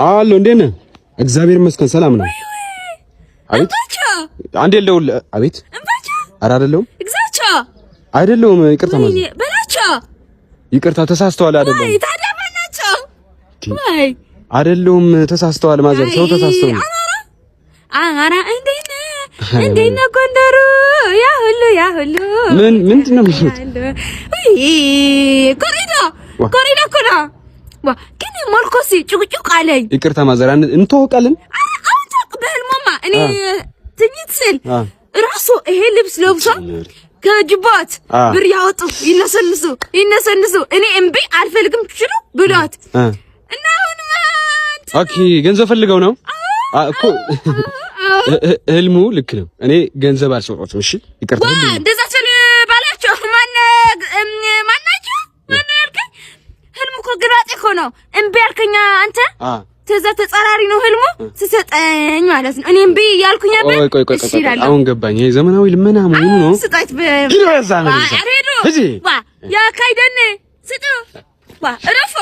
አሎ፣ እንዴት ነህ? እግዚአብሔር ይመስገን ሰላም ነው። አቤት፣ አንዴ ልደውል። አቤት። ኧረ አይደለሁም፣ አይደለሁም። ይቅርታ ማለት ይቅርታ፣ ተሳስተዋል። አይደለም አይደለሁም፣ ተሳስተዋል። ማዘር ሰው ተሳስተው ነው። አማራ እንዴት ነህ? እንዴት ነህ ጎንደሩ? ያ ሁሉ ያ ሁሉ ምን ምንድን ነው የሚሉት? ኮሪዳ ኮሪዳ እኮ ነው። ግን መልኮሲ ጭቅጭቅ አለኝ። ይቅርታ ማዘር፣ እንተዋወቃለን። አሁን ታውቅ በህልሞማ እኔ ትኝት ስል ራሱ ይሄ ልብስ ለብሶ ከጅባት ብር ያወጡ ይነሰንሱ ይነሰንሱ፣ እኔ እምቢ አልፈልግም ትችሉ ብሏት እና አሁን okay፣ ገንዘብ ፈልገው ነው እኮ ህልሙ። ልክ ነው። እኔ ገንዘብ አልሰጠሁትም። እሺ ይቅርታ። እንደዛ ስል ባላቸው ማናቸው ማነው ያልከኝ? ህልሙ እኮ ግላጤ እኮ ነው። እምቢ ያልከኝ አንተ ትእዛ ተጻራሪ ነው ህልሙ ስሰጠኝ ማለት ነው። እኔ እምቢ እያልኩኝ ነበር። ቆይ ቆይ ቆይ፣ አሁን ገባኝ። ይሄ ዘመናዊ ልመና መሆኑ ነው። ስጣት ያ ካይደን ስጡ ዋ እረፎ።